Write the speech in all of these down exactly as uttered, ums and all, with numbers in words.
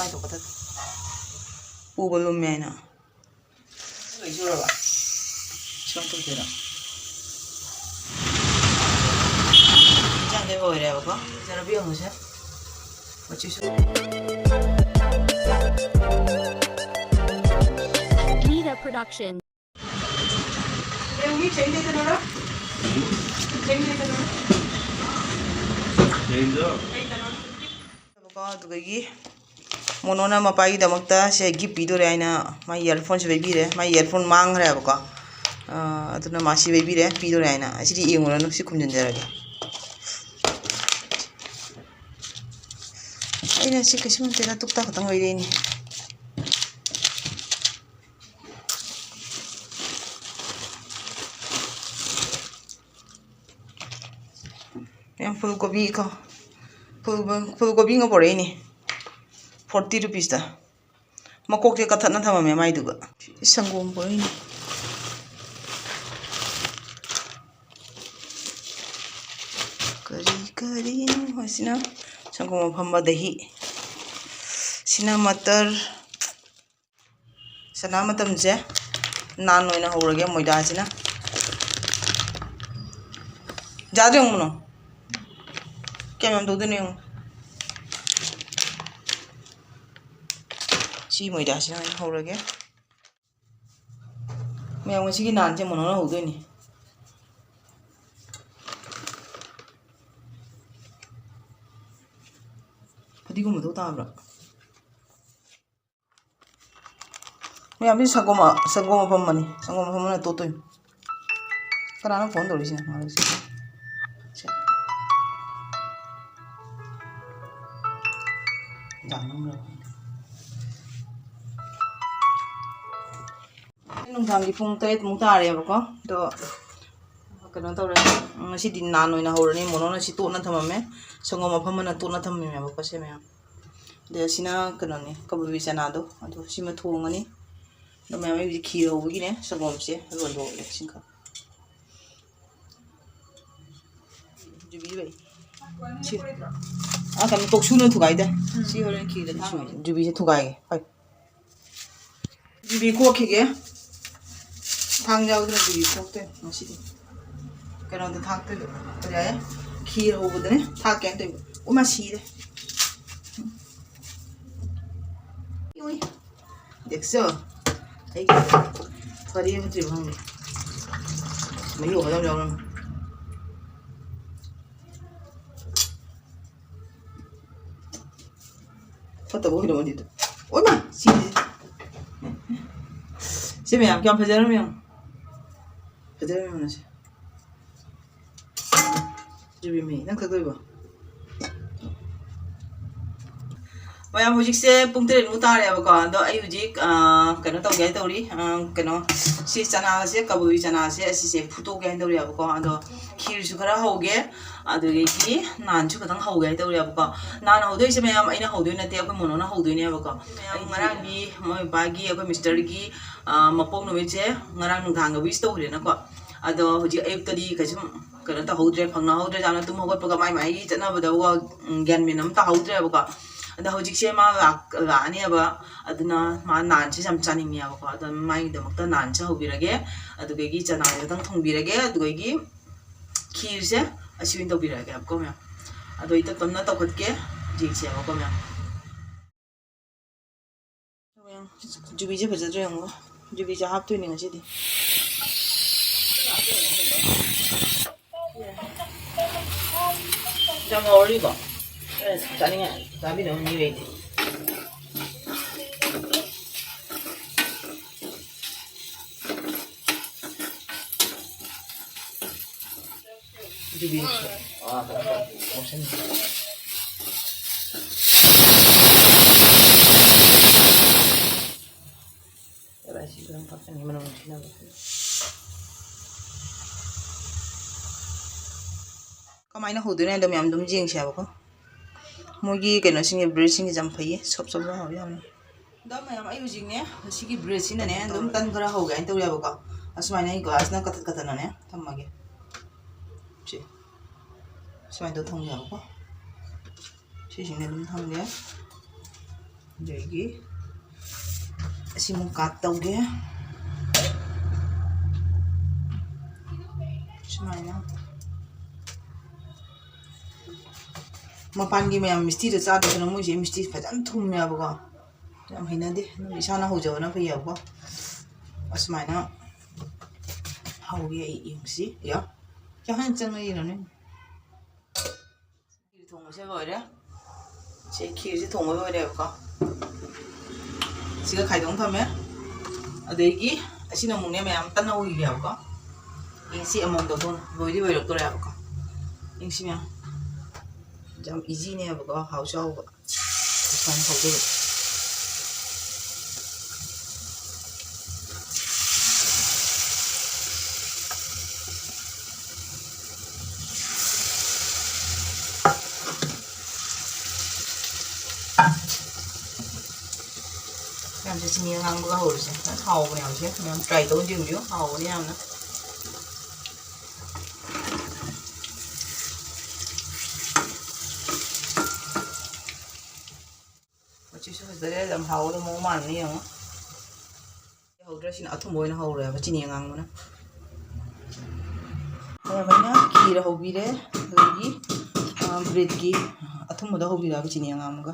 ꯀꯥꯏꯊꯣꯛꯀꯗꯕ꯫ ꯄꯨꯕ ꯂꯨꯝꯃꯦ ꯍꯥꯏꯅ꯫ ꯂꯣꯏ ꯁꯨꯔꯕ? ꯁꯨꯃꯥꯏꯅ ꯇꯧꯗꯣꯏꯔꯣ? ꯏꯟꯖꯥꯡꯗꯤ ꯂꯣꯏꯔꯦꯕꯀꯣ꯫ ꯐꯖꯅ ꯌꯦꯡꯉꯨꯁꯦ꯫ ꯃꯆꯨꯁꯨ꯫ Nita Production. ꯀꯣ, ꯑꯗꯨꯗꯒꯤ ꯃꯣꯅꯣꯅ ꯃꯄꯥꯒꯤꯗꯃꯛꯇ ꯁꯦ gift ꯄꯤꯗꯣꯔꯦ ꯍꯥꯏꯅ ꯃꯥꯏ earphoneꯁꯦ ꯂꯩꯕꯤꯔꯦ꯫ ꯃꯥꯏ earphone ꯃꯥꯡꯈ꯭ꯔꯦꯕꯀꯣ꯫ ꯑ, ꯑꯗꯨꯅ ꯃꯥ ꯁꯤ ꯂꯩꯕꯤꯔꯦ, ꯄꯤꯗꯣꯔꯦ ꯍꯥꯏꯅ꯫ ꯁꯤꯗꯤ ꯌꯦꯡꯉꯨꯔꯅꯨ, ꯁꯤ ꯈꯨꯝꯖꯤꯟꯖꯔꯒꯦ꯫ ꯑꯩꯅ ꯁꯤ ꯀꯩꯁꯨ ꯅꯠꯇꯦꯗ, ꯇꯨꯛꯇꯥ ꯈꯛꯇꯪ ꯂꯩꯔꯛꯏꯅꯦ꯫ ꯃꯌꯥꯝ ꯐꯨꯜ ꯀꯣꯕꯤ ꯀꯣ, ꯐꯨꯜ, ꯐꯨꯜ ꯀꯣꯕꯤ ꯑꯃ ꯄꯣꯔꯛꯏꯅꯦ, forty rupeesꯇ꯫ ꯃꯀꯣꯛꯁꯦ ꯀꯛꯊꯠꯅ ꯊꯝꯃꯝꯃꯦ ꯃꯥꯏꯗꯨꯒ꯫ ꯁꯪꯒꯣꯝ ꯄꯣꯔꯛꯏꯅꯦ꯫ ꯀꯔꯤ ꯀꯔꯤꯅꯣ ꯍꯥꯏꯁꯤꯅ? ꯁꯪꯒꯣꯝ ꯑꯐꯝꯕ, ꯗꯍꯤ꯫ ꯁꯤꯅ ꯃꯇꯔ꯫ ꯁꯅꯥ ꯃꯇꯝꯁꯦ ꯅꯥꯟ ꯑꯣꯏꯅ ꯍꯧꯔꯒꯦ ꯃꯣꯏꯗꯥꯁꯤꯅ꯫ ꯖꯥꯗꯣ ꯌꯦꯡꯉꯨꯅꯣ꯫ ꯀꯌꯥꯝ ꯌꯥꯝ ꯇꯧꯗꯣꯏꯅꯣ ꯌꯦꯡꯉꯨ꯫ ꯁꯤ ꯃꯣꯏꯗꯥꯁꯤꯅ ꯑꯣꯏꯅ ꯍꯧꯔꯒꯦ꯫ ꯃꯌꯥꯝ ꯉꯁꯤꯒꯤ ꯅꯥꯟꯁꯦ ꯃꯣꯅꯣꯅ ꯍꯧꯗꯣꯏꯅꯤ꯫ ꯐꯗꯤꯒꯣꯝ ꯃꯊꯧ ꯇꯥꯕ꯭ꯔꯥ? ꯃꯌꯥꯝꯁꯤ ꯁꯪꯒꯣꯝ, ꯁꯪꯒꯣꯝ ꯑꯐꯝꯕꯅꯤ꯫ ꯁꯪꯒꯣꯝ ꯑꯐꯝꯕꯅ ꯇꯣꯠꯇꯣꯏꯅꯤ꯫ ꯀꯅꯥꯅꯣ ꯐꯣꯟ ꯇꯧꯔꯛꯏꯁꯤꯅ? ꯉꯥꯏꯈꯣꯁꯦ꯫ ꯁꯦ꯫ ꯅꯨꯡꯗꯥꯡꯒꯤ ꯄꯨꯡ ꯇꯔꯦꯠꯃꯨꯛ ꯇꯥꯔꯦꯕꯀꯣ꯫ ꯑꯗꯣ ꯀꯩꯅꯣ ꯇꯧꯔꯦ꯫ ꯎꯝ, ꯉꯁꯤꯗꯤ ꯅꯥꯟ ꯑꯣꯏꯅ ꯍꯧꯔꯅꯤ꯫ ꯃꯣꯅꯣꯅ ꯁꯤ ꯇꯣꯠꯅ ꯊꯝꯃꯝꯃꯦ꯫ ꯁꯪꯒꯣꯝ ꯑꯐꯝꯕꯅ ꯇꯣꯠꯅ ꯊꯝꯃꯝꯃꯦꯕꯀꯣ ꯁꯦ ꯃꯌꯥꯝ꯫ ꯑꯗ ꯁꯤꯅ ꯀꯩꯅꯣꯅꯦ, ꯀꯕꯨꯕꯤ ꯆꯅꯥꯗꯣ꯫ ꯑꯗꯣ ꯁꯤꯃ ꯊꯣꯡꯉꯅꯤ꯫ ꯑꯗꯣ ꯃꯌꯥꯝ ꯑꯩꯕꯨꯗꯤ ꯈꯤꯔ ꯍꯧꯕꯒꯤꯅꯦ ꯁꯪꯒꯣꯝꯁꯦ ꯂꯣꯟꯊꯣꯛꯑꯒꯦ ꯏꯁꯤꯡ ꯈꯔ꯫ ꯌꯨꯕꯤ ꯂꯩ꯫ ꯁꯤ, ꯑꯥ, ꯀꯩꯅꯣ, ꯇꯣꯛꯁꯨꯅ ꯊꯨꯒꯥꯏꯗꯦ꯫ ꯎꯝ꯫ ꯁꯤ ꯍꯣꯔꯦꯟ ꯈꯤꯔꯗ ꯊꯥꯡ꯫ ꯖꯨꯕꯤꯁꯦ ꯊꯨꯒꯥꯏꯒꯦ꯫ ꯍꯣꯏ꯫ ꯖꯨꯕꯤ ꯀꯣꯛꯈꯤꯒꯦ꯫ ꯊꯥꯡ ꯌꯥꯎꯗꯅ ꯖꯨꯕꯤ ꯀꯣꯛꯇꯣꯏꯅꯦ ꯉꯁꯤꯗꯤ꯫ ꯀꯩꯅꯣꯗ ꯊꯥꯛꯇꯣꯏꯕ꯫ ꯀꯔꯤ ꯍꯥꯏꯌꯦ? ꯈꯤꯔ ꯍꯧꯕꯗꯅꯦ ꯊꯥꯛꯀꯦꯅ ꯇꯧꯕ꯫ ꯎꯃ ꯁꯤꯔꯦ꯫ ꯎꯏ꯫ ꯗꯦꯛꯁꯣ꯫ ꯑꯩꯒꯤ ꯐꯗꯤ ꯑꯃ ꯊꯤꯕ ꯍꯪꯉꯦ꯫ ꯃꯌꯨ ꯑꯃ ꯌꯥꯎꯔꯝꯃꯦ꯫ ꯐꯠꯇꯕ ꯑꯣꯏꯔꯝꯃꯅꯤꯗ꯫ ꯑꯣꯏꯃꯥ! ꯁꯤꯔꯦ꯫ ꯁꯤ ꯃꯌꯥꯝ ꯀꯌꯥꯝ ꯐꯖꯔꯝꯃꯤ ꯌꯦꯡꯉꯣ꯫ ꯐꯖꯔꯝꯃꯤ ꯌꯦꯡꯉꯣ ꯁꯦ꯫ ꯖꯨꯕꯤꯃꯤ, ꯅꯪ ꯊꯛꯇꯣꯏꯕꯣ? ꯃꯌꯥꯝ, ꯍꯧꯖꯤꯛꯁꯦ ꯄꯨꯡ ꯇꯔꯦꯠꯃꯨꯛ ꯇꯥꯔꯦꯕꯀꯣ꯫ ꯑꯗꯣ ꯑꯩ ꯍꯧꯖꯤꯛ, ꯑ, ꯀꯩꯅꯣ ꯇꯧꯒꯦ ꯍꯥꯏ ꯇꯧꯔꯤ꯫ ꯑ, ꯀꯩꯅꯣ, ꯁꯤ ꯆꯅꯥꯁꯦ, ꯀꯕꯨꯏ ꯆꯅꯥꯁꯦ, ꯑꯁꯤꯁꯦ ꯐꯨꯠꯇꯣꯛꯀꯦ ꯍꯥꯏꯅ ꯇꯧꯔꯤꯕꯀꯣ꯫ ꯑꯗꯣ ꯈꯤꯔꯁꯨ ꯈꯔ ꯍꯧꯒꯦ, ꯑꯗꯨꯗꯒꯤ ꯅꯥꯟꯁꯨ ꯈꯤꯇꯪ ꯍꯧꯒꯦ ꯍꯥꯏꯅ ꯇꯧꯔꯤꯕꯀꯣ꯫ ꯅꯥꯟ ꯍꯧꯗꯣꯏꯁꯦ, ꯃꯌꯥꯝ, ꯑꯩꯅ ꯍꯧꯗꯣꯏ ꯅꯠꯇꯦ, ꯑꯩꯈꯣꯏ ꯃꯣꯅꯣꯅ ꯍꯧꯗꯣꯏꯅꯦꯕꯀꯣ꯫ ꯃꯌꯥꯝ, ꯉꯔꯥꯡꯒꯤ ꯃꯣꯏ ꯕꯥꯒꯤ, ꯑꯩꯈꯣꯏ ꯃꯤꯁꯇꯔꯒꯤ, ꯑ, ꯃꯄꯣꯛ ꯅꯨꯃꯤꯠꯁꯦ ꯉꯔꯥꯡ ꯅꯨꯡꯗꯥꯡꯒ ꯋꯤꯁ ꯇꯧꯈ꯭ꯔꯦꯅꯀꯣ꯫ ꯑꯗꯣ ꯍꯧꯖꯤꯛ ꯑꯌꯨꯛꯇꯗꯤ ꯀꯩꯁꯨꯝ ꯀꯩꯅꯣ ꯇꯧꯍꯧꯗ꯭ꯔꯦ, ꯐꯪꯅꯍꯧꯗ꯭ꯔꯦ, ꯌꯥꯝꯅ ꯇꯨꯝ ꯍꯧꯒꯠꯄꯒ ꯃꯥꯏ ꯃꯥꯏꯒꯤ ꯆꯠꯅꯕꯗ ꯒ꯭ꯌꯥꯟ ꯃꯦꯟ ꯑꯃ ꯇꯥꯍꯧꯗ꯭ꯔꯦꯕꯀꯣ꯫ ꯑꯗꯣ ꯍꯧꯖꯤꯛꯁꯦ ꯃꯥ ꯂꯥꯛ-, ꯂꯥꯛꯑꯅꯦꯕ꯫ ꯑꯗꯨꯅ ꯃꯥ ꯅꯥꯟꯁꯦ ꯌꯥꯝ ꯆꯥꯅꯤꯡꯉꯦꯕꯀꯣ꯫ ꯑꯗꯣ ꯃꯥꯒꯤꯗꯃꯛꯇ ꯅꯥꯟꯁꯦ ꯍꯧꯕꯤꯔꯒꯦ, ꯑꯗꯨꯗꯒꯤ ꯆꯅꯥꯁꯦ ꯈꯤꯇꯪ ꯊꯣꯡꯕꯤꯔꯒꯦ, ꯑꯗꯨꯗꯒꯤ ꯈꯤꯔꯁꯦ ꯑꯁꯤ ꯑꯣꯏꯅ ꯇꯧꯕꯤꯔꯛꯑꯒꯦꯕꯀꯣ ꯃꯌꯥꯝ꯫ ꯑꯗꯣ ꯑꯩ ꯇꯞ ꯇꯞꯅ ꯇꯧꯈꯠꯀꯦ, ꯌꯦꯡꯁꯦꯕꯀꯣ ꯃꯌꯥꯝ꯫ ꯖꯨꯕꯤꯁꯦ ꯐꯖꯗ꯭ꯔꯥ ꯌꯦꯡꯉꯣ꯫ ꯖꯨꯕꯤꯁꯦ ꯍꯥꯞꯇꯣꯏꯅꯦ ꯉꯁꯤꯗꯤ꯫ ꯌꯥꯝ ꯉꯧꯔꯤꯕꯣ? ꯑꯦ, ꯆꯥꯅꯤꯡꯉꯥꯏ ꯆꯥꯕꯤꯅꯕ ꯃꯤ ꯂꯩꯇꯦ꯫ ꯖꯨꯕꯤ꯫ ꯑꯥ, ꯀꯩꯅꯣ ꯇꯧ, ꯃꯣꯁꯟ꯫ ꯀꯗꯥꯏ ꯁꯤ ꯈꯤꯇꯪ ꯊꯥꯛꯆꯟꯒꯦ, ꯃꯅꯝ ꯅꯨꯡꯁꯤꯅꯕ꯫ ꯀꯃꯥꯏꯅ ꯍꯧꯗꯣꯏꯅꯣ ꯍꯥꯏꯗꯣ ꯃꯌꯥꯝ ꯑꯗꯨꯝ ꯌꯦꯡꯁꯦ ꯍꯥꯏꯕꯀꯣ꯫ ꯃꯣꯏꯒꯤ ꯀꯩꯅꯣꯁꯤꯡꯁꯦ, ꯕ꯭ꯔꯦꯗꯁꯤꯡꯁꯦ ꯌꯥꯝ ꯐꯩꯌꯦ, ꯁꯣꯞ ꯁꯣꯞ ꯍꯥꯎꯋꯦ ꯌꯥꯝꯅ꯫ ꯑꯗꯣ ꯃꯌꯥꯝ, ꯑꯩ ꯍꯧꯖꯤꯛꯅꯦ, ꯁꯤꯒꯤ ꯕ꯭ꯔꯦꯗꯁꯤꯅꯅꯦ ꯑꯗꯨꯝ ꯇꯟ ꯈꯔ ꯍꯧꯒꯦ ꯍꯥꯏꯅ ꯇꯧꯔꯦꯕꯀꯣ꯫ ꯑꯁꯨꯃꯥꯏꯅ ꯑꯩ ꯒ꯭ꯂꯥꯁꯅ ꯀꯊꯠ ꯀꯊꯠꯅꯅꯦ ꯊꯝꯃꯒꯦ꯫ ꯁꯤ꯫ ꯁꯨꯃꯥꯏꯅ ꯇꯧ ꯊꯝꯒꯦꯕꯀꯣ꯫ ꯁꯤꯁꯤꯡꯅ ꯑꯗꯨꯝ ꯊꯝꯒꯦ꯫ ꯑꯗꯒꯤ ꯑꯁꯤꯃꯨꯛ ꯀꯠ ꯇꯧꯒꯦ꯫ ꯁꯨꯃꯥꯏꯅ꯫ ꯃꯄꯥꯟꯒꯤ ꯃꯌꯥꯝ ꯃꯤꯁꯇꯤꯗꯣ ꯆꯥꯗꯣꯏꯁꯤꯅ ꯃꯣꯏꯁꯦ ꯃꯤꯁꯇꯤ ꯐꯖꯅ ꯊꯨꯝꯃꯦꯕꯀꯣ꯫ ꯌꯥꯝ ꯍꯩꯅꯗꯦ꯫ ꯑꯗꯨꯝ ꯏꯁꯥꯅ ꯍꯧꯖꯕꯅ ꯐꯩꯌꯦꯕꯀꯣ꯫ ꯑꯁꯨꯃꯥꯏꯅ ꯍꯧꯒꯦ ꯑꯩ꯫ ꯌꯦꯡꯁꯤ꯫ ꯌꯥ꯫ ꯀꯌꯥ ꯍꯥꯟꯅ ꯆꯪꯉꯛꯏꯅꯣꯅꯦ? ꯈꯤꯔ ꯊꯣꯡꯕꯁꯦ ꯂꯣꯏꯔꯦ꯫ ꯁꯤ ꯈꯤꯔꯁꯦ ꯊꯣꯡꯕ ꯂꯣꯏꯔꯦꯕꯀꯣ꯫ ꯁꯤꯒ ꯈꯥꯏꯗꯣꯛ ꯊꯝꯃꯦ꯫ ꯑꯗꯒꯤ ꯑꯁꯤꯅ ꯑꯃꯨꯛꯅꯦ ꯃꯌꯥꯝ ꯀꯟꯅ ꯎꯏꯔꯦꯕꯀꯣ꯫ ꯌꯦꯡꯁꯤ ꯑꯃꯃꯝꯗꯣ ꯑꯗꯨꯝ ꯂꯣꯏꯗꯤ ꯂꯣꯏꯔꯛꯇꯣꯔꯦꯕꯀꯣ꯫ ꯌꯦꯡꯁꯤ ꯃꯌꯥꯝ꯫ ꯌꯥꯝ ꯏꯖꯤꯅꯦꯕꯀꯣ, ꯍꯥꯎꯁꯨ ꯍꯥꯎꯕ꯫ ꯁꯨꯃꯥꯏꯅ ꯍꯧꯗꯣꯏꯕ꯫ ꯃꯌꯥꯝꯁꯦ ꯆꯤꯅꯤ ꯑꯉꯥꯡꯕꯒ ꯍꯧꯔꯤꯁꯦ ꯐꯖꯅ ꯍꯥꯎꯕꯅꯦ꯫ ꯍꯧꯖꯤꯛ ꯃꯌꯥꯝ ꯇ꯭ꯔꯥꯏ ꯇꯧꯔ ꯌꯦꯡꯕꯤꯌꯨ, ꯍꯥꯎꯕꯅꯦ ꯌꯥꯝꯅ꯫ ꯃꯆꯨꯁꯨ ꯐꯖꯔꯦ, ꯌꯥꯝ ꯍꯥꯎꯒꯗꯕ ꯃꯑꯣꯡ ꯃꯥꯜꯂꯦ, ꯌꯦꯡꯉꯣ꯫ ꯍꯧꯗ꯭ꯔꯁꯤꯅ ꯑꯊꯨꯝꯕ ꯑꯣꯏꯅ ꯍꯧꯔꯦꯕ, ꯆꯤꯅꯤ ꯑꯉꯥꯡꯕꯅ꯫ ꯑꯌꯥꯝꯕꯅ ꯈꯤꯔ ꯍꯧꯕꯤꯔꯦ, ꯑꯗꯒꯤ, ꯑ, ꯕ꯭ꯔꯦꯗꯀꯤ ꯑꯊꯨꯝꯕꯗ ꯍꯧꯕꯤꯔꯛꯑꯕ ꯆꯤꯅꯤ ꯑꯉꯥꯡꯕꯒ꯫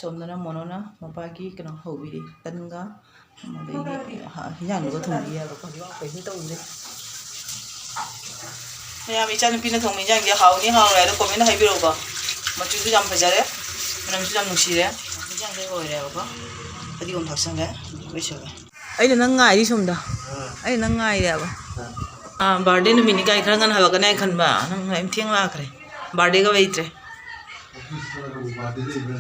ꯁꯣꯝꯗꯅ ꯃꯣꯅꯣꯅ ꯃꯄꯥꯒꯤ ꯀꯩꯅꯣ ꯍꯧꯕꯤꯔꯤ, ꯇꯟꯒ ꯑꯗꯩꯗꯤ ꯍ-, ꯍꯤꯟꯖꯥꯡꯗꯨꯒ ꯊꯣꯡꯕꯤꯔꯤ ꯍꯥꯏꯕꯀꯣ꯫ ꯀꯩꯁꯨ ꯇꯧꯗꯦ꯫ ꯃꯌꯥꯝ ꯏꯆꯥꯅꯨꯄꯤꯅ ꯊꯣꯡꯕ ꯍꯤꯟꯖꯥꯡꯁꯦ ꯍꯥꯎꯅꯤ ꯍꯥꯎꯔꯣꯏ ꯍꯥꯏꯗꯣ comment ꯍꯥꯏꯕꯤꯔꯛꯎꯀꯣ꯫ ꯃꯆꯨꯁꯨ ꯌꯥꯝ ꯐꯖꯔꯦ, ꯃꯅꯝꯁꯨ ꯌꯥꯝ ꯅꯨꯡꯁꯤꯔꯦ꯫ ꯍꯤꯟꯖꯥꯡꯁꯦ ꯂꯣꯏꯔꯦꯕꯀꯣ꯫ ꯐꯗꯤꯒꯣꯝ ꯊꯥꯛꯆꯜꯂꯦ, ꯂꯣꯏꯁꯜꯂꯦ꯫ ꯑꯩꯅ ꯅꯪ ꯉꯥꯏꯔꯤ ꯁꯣꯝꯗ꯫ ꯑꯥ꯫ ꯑꯩꯅ ꯅꯪ ꯉꯥꯏꯔꯦꯕ꯫ ꯑꯥ꯫ ꯑꯥ, birthday ꯅꯨꯃꯤꯠꯅꯤ ꯀꯥꯏ ꯈꯔ ꯉꯟꯅ ꯍꯜꯂꯛꯀꯅꯤ ꯍꯥꯏꯅ ꯈꯟꯕ, ꯅꯪ ꯌꯥꯝ ꯊꯦꯡ ꯂꯥꯛꯈ꯭ꯔꯦ꯫ Birthdayꯒ ꯂꯩꯇ꯭ꯔꯦ꯫ Birthday ꯂꯩꯕ꯭ꯔꯥ?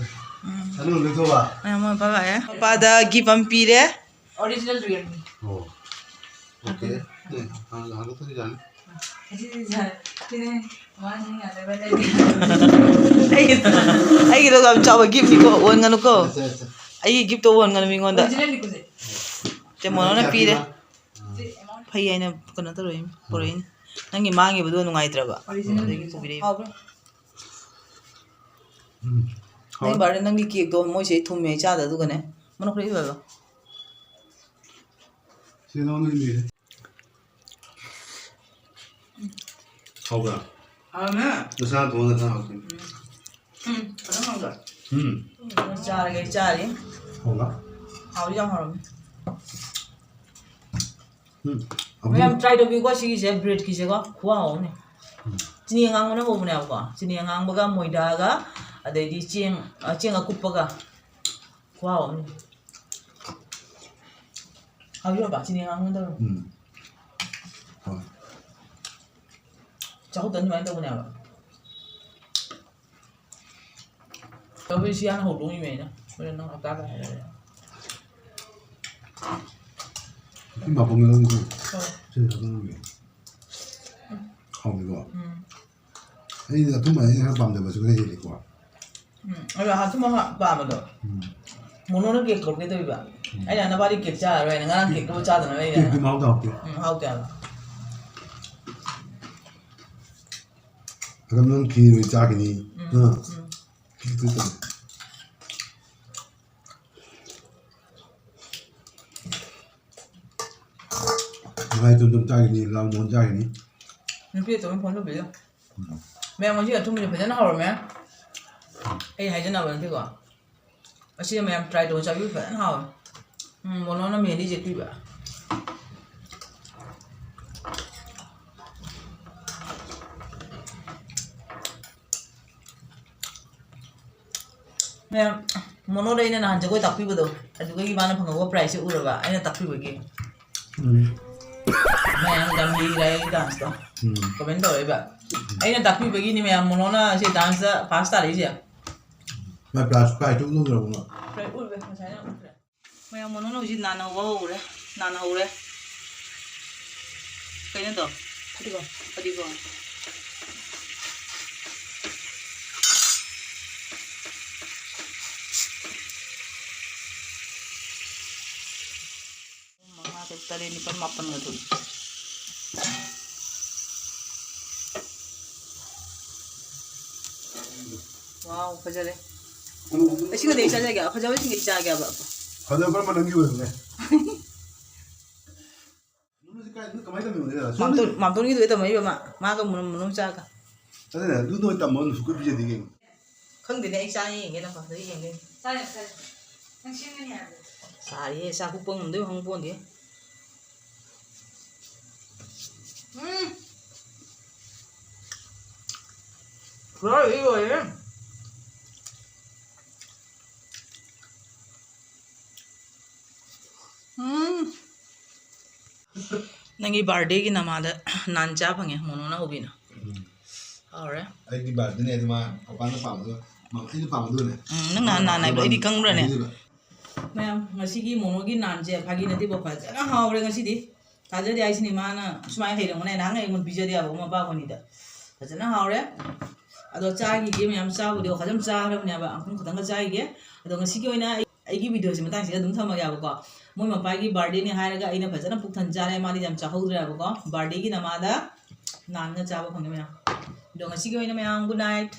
ꯎꯝ꯫ ꯑꯗꯨ ꯂꯣꯏꯊꯣꯛꯑꯕ? ꯑꯥ, ꯃꯣꯏ ꯃꯄꯥ ꯂꯥꯛꯑꯦ꯫ ꯃꯄꯥꯗ gift ꯑꯃ ꯄꯤꯔꯦ꯫ Original Realme꯫ ꯑꯣ꯫ Okay꯫ ꯑꯗꯨ꯫ ꯑꯦ, ꯍꯥꯟꯅ ꯍꯥꯡꯗꯣꯛꯇ꯭ꯔꯗꯤ ꯌꯥꯅꯤ꯫ ꯑꯁꯤꯗꯤ ꯌꯥ-, ꯁꯤꯗꯤ ꯃꯥꯅꯤ ꯌꯥꯗꯕ ꯂꯩꯇꯦ꯫ ꯑꯩꯒꯤ-, ꯑꯩꯒꯤꯗꯣ ꯌꯥꯝ ꯆꯥꯎꯕ giftꯅꯤꯀꯣ, ꯑꯣꯟꯒꯅꯨꯀꯣ꯫ ꯑꯠꯆꯥ, ꯑꯠꯆꯥ꯫ ꯑꯩꯒꯤ giftꯇꯣ ꯑꯣꯟꯒꯅꯨ ꯃꯤꯉꯣꯟꯗ꯫ Originalꯅꯤ ꯀꯨꯁꯦ꯫ ꯆꯦ ꯃꯣꯅꯣꯅ ꯄꯤꯔꯦ꯫ ꯀꯌꯥ ꯄꯤꯕ? ꯐꯩ ꯍꯥꯏꯅ ꯀꯩꯅꯣ ꯇꯧꯔꯛꯏꯅꯤ, ꯄꯨꯔꯛꯏꯅꯤ꯫ ꯅꯪꯒꯤ ꯃꯥꯡꯈꯤꯕꯗꯣ ꯅꯨꯡꯉꯥꯏꯇ꯭ꯔꯕ? ꯑꯗꯨꯗꯒꯤ ꯄꯨꯕꯤꯔꯛꯏꯕ꯫ ꯍꯥꯎꯕ꯭ꯔꯣ? ꯎꯝ. ꯅꯪ ꯍꯥꯎ. ꯕꯥꯔꯗꯦ ꯅꯪꯒꯤ ꯀꯦꯛꯇꯣ ꯃꯣꯏꯁꯦ ꯊꯨꯝꯃꯦ ꯆꯥꯗ ꯑꯗꯨꯒꯅꯦ꯫ ꯃꯅꯨꯡ ꯈꯔ ꯏꯜꯂꯣ꯫ ꯁꯤ ꯅꯉꯣꯟꯗ ꯏꯜꯂꯤꯁꯦ. ꯍꯥꯎꯕ꯭ꯔꯥ? ꯍꯥꯎꯔꯝꯃꯦ. ꯅꯁꯥꯅ ꯊꯣꯡꯉ ꯅꯁꯥꯅ ꯍꯥꯎꯇꯣꯏꯅꯤ. ꯎꯝ, ꯐꯖꯅ ꯍꯥꯎꯗ꯭ꯔꯥ? ꯎꯝ. ꯆꯥꯔꯒꯦ, ꯑꯩ ꯆꯥꯔꯤ. ꯍꯥꯎꯕ꯭ꯔꯥ? ꯍꯥꯎꯗꯤ ꯌꯥꯝ ꯍꯥꯎꯔꯝꯃꯦ. ꯎꯝ. ꯃꯌꯥꯝ try ꯇꯧꯕꯤꯌꯨꯀꯣ, ꯁꯤꯒꯤꯁꯦ, breadꯀꯤꯁꯦꯀꯣ, ꯈꯨꯍꯥꯎ ꯑꯃꯅꯤ. ꯎꯝ. ꯆꯤꯅꯤ ꯑꯉꯥꯡꯕꯅ ꯍꯧꯕꯅꯦꯕꯀꯣ, ꯆꯤꯅꯤ ꯑꯉꯥꯡꯕꯒ ꯃꯣꯏꯗꯥꯒ, ꯑꯗꯩꯗꯤ ꯆꯦꯡ, ꯑ, ꯆꯦꯡ ꯑꯀꯨꯞꯄꯒ, ꯈꯨꯍꯥꯎ ꯑꯃꯅꯤ. ꯍꯥꯎꯕ꯭ꯔꯥ? ꯆꯤꯅꯤ ꯑꯉꯥꯡꯕ ꯇꯧꯔꯣ. ꯎꯝ. ꯍꯣꯏ. ꯆꯥꯛꯍꯧꯇ ꯑꯗꯨꯃꯥꯏꯅ ꯇꯧꯕꯅꯦꯕ. ꯇꯧꯕꯤꯁꯤ ꯍꯥꯟꯅ ꯍꯧꯗꯣꯛꯏꯃꯦ ꯑꯩꯅ. ꯍꯣꯔꯦꯟ ꯅꯪ ꯍꯞꯇꯥꯗ ꯍꯥꯏꯔꯛꯑꯦ. ꯁꯤ ꯃꯄꯪ ꯂꯧꯔꯤꯁꯦ. ꯍꯣꯏ. ꯁꯤ ꯍꯥꯞꯅꯤꯡꯉꯤ. ꯍꯥꯎꯅꯤꯀꯣ? ꯎꯝ. ꯑꯩꯅ ꯑꯊꯨꯝꯕ ꯑꯩꯅ ꯈꯔ ꯄꯥꯝꯖꯕꯁꯨ ꯈꯔ ꯍꯦꯜꯂꯤꯀꯣ. ꯎꯝ. ꯑꯗꯣ ꯑꯊꯨꯝꯕ ꯄꯥꯝꯕꯗꯣ. ꯎꯝ. ꯃꯣꯅꯣꯅ ꯀꯦꯛ ꯀꯧꯒꯦ ꯇꯧꯔꯤꯕ. ꯎꯝ. ꯑꯩꯅ ꯅꯕꯥꯅꯤ ꯀꯦꯛ ꯆꯥꯔꯔꯣꯏ ꯍꯥꯏꯅ ꯉꯔꯥꯡ ꯀꯦꯛꯇꯨꯕꯨ ꯆꯥꯗꯅ ꯂꯩꯔꯦ. ꯀꯦꯛꯇꯤ ꯃꯍꯥꯎ ꯇꯧꯔꯛꯇꯦ. ꯎꯝ, ꯍꯥꯎꯇꯦ ꯍꯥꯏꯕ. ꯑꯗꯨꯝ ꯅꯪ ꯈꯤꯔ ꯑꯣꯏꯅ ꯆꯥꯈꯤꯅꯤ. ꯎꯝ, ꯑꯥ. ꯎꯝ. ꯈꯤꯔ ꯇꯧ. ꯃꯂꯥꯏ ꯇꯨꯝ ꯇꯨꯝ ꯆꯥꯈꯤꯅꯤ, ꯂꯥꯜ ꯃꯣꯍꯣꯟ ꯆꯥꯈꯤꯅꯤ꯫ ꯅꯨꯄꯤ ꯑꯇꯣꯝꯕꯤ ꯐꯣꯟ ꯇꯧꯕꯤꯌꯨ꯫ ꯎꯝ. ꯃꯌꯥꯝ ꯉꯁꯤ ꯑꯊꯨꯝꯕꯁꯦ ꯐꯖꯅ ꯍꯧꯔꯝꯃꯦ꯫ ꯑꯩ ꯍꯥꯏꯖꯅꯕ ꯅꯠꯇꯦꯀꯣ꯫ ꯑꯁꯤꯗ ꯃꯌꯥꯝ try ꯇꯧꯔ ꯆꯥꯕꯤꯌꯨ, ꯐꯖꯅ ꯍꯥꯎꯋꯦ꯫ ꯎꯝ, ꯃꯣꯅꯣꯅ ꯃꯦꯟꯂꯤ ꯌꯦꯛꯄꯤꯕ꯫ ꯃꯌꯥꯝ, ꯃꯣꯅꯣꯗ ꯑꯩꯅ ꯅꯍꯥꯟ ꯖꯒꯣꯏ ꯇꯥꯛꯄꯤꯕꯗꯣ, ꯑꯗꯨꯒꯤ ꯃꯥꯅ ꯐꯪꯍꯧꯕ prizeꯁꯦ ꯎꯔꯕ? ꯑꯩꯅ ꯇꯥꯛꯄꯤꯕꯒꯤ꯫ ꯎꯝ. ꯃꯌꯥꯝ ꯌꯥꯝ ꯂꯤꯔꯦ ꯑꯩꯒꯤ danceꯇꯣ꯫ ꯎꯝ. Comment ꯇꯧꯔꯛꯏꯕ꯫ ꯑꯩꯅ ꯇꯥꯛꯄꯤꯕꯒꯤꯅꯤ ꯃꯌꯥꯝ ꯃꯣꯅꯣꯅ ꯁꯤ danceꯇ first ꯇꯥꯔꯛꯏꯁꯦ꯫ ꯃꯥꯏ prize, prizeꯇꯨ ꯎꯠꯂꯨꯗ꯭ꯔꯕꯣ ꯅꯪ? Prize ꯎꯠꯂꯦ, ꯉꯁꯥꯏꯅ ꯎꯠꯈ꯭ꯔꯦ꯫ ꯃꯌꯥꯝ ꯃꯣꯅꯣꯅ ꯍꯧꯖꯤꯛ ꯅꯥꯟꯅ ꯍꯧꯕ ꯍꯧꯔꯦ, ꯅꯥꯟꯅ ꯍꯧꯔꯦ꯫ ꯀꯩꯅꯣꯗꯣ? ꯐꯗꯤꯒꯣꯝ꯫ ꯐꯗꯤꯒꯣꯝ꯫ ꯃꯉꯥ, ꯇꯔꯨꯛ, ꯇꯔꯦꯠ, ꯅꯤꯄꯥꯜ, ꯃꯥꯄꯜꯒ ꯊꯣꯛꯏ꯫ ꯋꯥꯎ, ꯐꯖꯔꯦ꯫ ꯑꯁꯤꯒꯗꯤ ꯑꯩ ꯆꯥꯖꯒꯦ꯫ ꯐꯖꯕꯁꯤꯡꯗꯤ ꯑꯩ ꯆꯥꯒꯦꯕ꯫ ꯐꯖꯕ ꯀꯔꯝꯕ ꯅꯪꯒꯤ ꯑꯣꯏꯕꯅꯦ? ꯅꯪꯁꯤ ꯀꯥꯏ, ꯅꯪ ꯀꯃꯥꯏꯅ ꯇꯝꯃꯤꯅꯣ? ꯃꯥꯝꯇꯣꯟ, ꯃꯥꯝꯇꯣꯟꯒꯤꯗꯨꯗ ꯇꯝꯃꯛꯏꯕ ꯃꯥ꯫ ꯃꯥꯒ ꯃꯨꯅꯨ, ꯃꯨꯅꯨ ꯆꯥꯒ꯫ ꯑꯗꯨꯅꯦ, ꯑꯗꯨ ꯅꯣꯏ ꯇꯝꯃꯣ, ꯅꯁꯨ ꯀꯨꯏ ꯄꯤꯖꯗꯦ ꯀꯩꯅꯣ꯫ ꯈꯪꯗꯦꯅꯦ, ꯑꯩ ꯆꯥ ꯌꯦꯡꯒꯦ, ꯅꯪ ꯄꯥꯝꯖꯩ ꯌꯦꯡꯒꯦ꯫ ꯆꯥꯔꯦ, ꯆꯥꯔꯦ꯫ ꯅꯪ ꯁꯦꯝꯒꯅꯤ ꯍꯥꯏꯕꯗꯣ꯫ ꯆꯥꯔꯦꯍꯦ, ꯆꯥꯛ ꯄꯨꯛꯄ ꯉꯝꯗꯣꯏ ꯈꯪꯄꯣꯟꯗꯦ꯫ ꯎꯝ꯫ ꯂꯣꯏꯔꯦ, ꯂꯣꯏꯔꯦ꯫ ꯎꯝ꯫ ꯅꯪꯒꯤ ꯕꯥꯔꯗꯦꯒꯤ ꯅꯃꯥꯗ ꯅꯥꯟ ꯆꯥ ꯐꯪꯉꯦ, ꯃꯣꯅꯣꯅ ꯍꯧꯕꯤꯅ꯫ ꯎꯝ꯫ ꯍꯥꯎꯔꯦ꯫ ꯑꯩꯒꯤ ꯕꯥꯔꯗꯦꯅꯦ, ꯑꯗꯨ ꯃꯥ ꯄꯄꯥꯅ ꯄꯥꯝꯕꯗꯣ, ꯃꯥ ꯑꯩꯅ ꯄꯥꯝꯕꯗꯨꯅꯦ꯫ ꯎꯝ, ꯅꯪ ꯅꯍꯥꯟ ꯅꯥꯟ ꯍꯥꯏꯕꯗꯣ ꯑꯩꯗꯤ ꯈꯪꯕ꯭ꯔꯅꯦ? ꯑꯗꯨꯗꯨꯅ꯫ ꯃꯌꯥꯝ, ꯉꯁꯤꯒꯤ ꯃꯣꯃꯣꯒꯤ ꯅꯥꯟꯁꯦ ꯐꯥꯒꯤ ꯅꯠꯇꯦꯀꯣ, ꯐꯖꯅ ꯍꯥꯎꯔꯦ ꯉꯁꯤꯗꯤ꯫ ꯊꯥꯖꯗꯦ ꯍꯥꯏꯁꯤꯅꯤ, ꯃꯥꯅ ꯁꯨꯃꯥꯏꯅ ꯍꯩꯔꯝꯒꯅꯤ, ꯅꯍꯥꯟ ꯑꯩꯉꯣꯟꯗ ꯄꯤꯖꯗꯦ ꯍꯥꯏꯕꯀꯣ, ꯃꯄꯥ ꯑꯩꯈꯣꯏꯅꯤꯗ꯫ ꯐꯖꯅ ꯍꯥꯎꯔꯦ꯫ ꯑꯗꯣ ꯆꯥꯈꯤꯒꯦ, ꯃꯌꯥꯝ ꯆꯥꯕꯨꯗꯤ ꯐꯖꯅ ꯆꯥꯈ꯭ꯔꯕꯅꯦꯕ, ꯑꯃꯨꯛ ꯈꯤꯇꯪꯒ ꯆꯥꯈꯤꯒꯦ꯫ ꯑꯗꯣ ꯉꯁꯤꯒꯤ ꯑꯣꯏꯅ ꯑꯩ, ꯑꯩꯒꯤ ꯚꯤꯗꯤꯑꯣꯁꯦ ꯃꯇꯥꯡꯁꯤꯗ ꯑꯗꯨꯝ ꯊꯝꯃꯒꯦꯕꯀꯣ꯫ ꯃꯣꯏ ꯃꯄꯥꯒꯤ ꯕꯥꯔꯗꯦꯅꯦ ꯍꯥꯏꯔꯒ ꯑꯩꯅ ꯐꯖꯅ ꯄꯨꯛ ꯊꯟ ꯆꯥꯔꯦ, ꯃꯥꯗꯤ ꯌꯥꯝ ꯆꯥꯍꯧꯗ꯭ꯔꯦꯕꯀꯣ꯫ ꯕꯥꯔꯗꯦꯒꯤ ꯅꯃꯥꯗ ꯅꯥꯟꯒ ꯆꯥꯕ ꯐꯪꯉꯦ ꯃꯌꯥꯝ꯫ ꯑꯗꯣ ꯉꯁꯤꯒꯤ ꯑꯣꯏꯅ ꯃꯌꯥꯝ good night꯫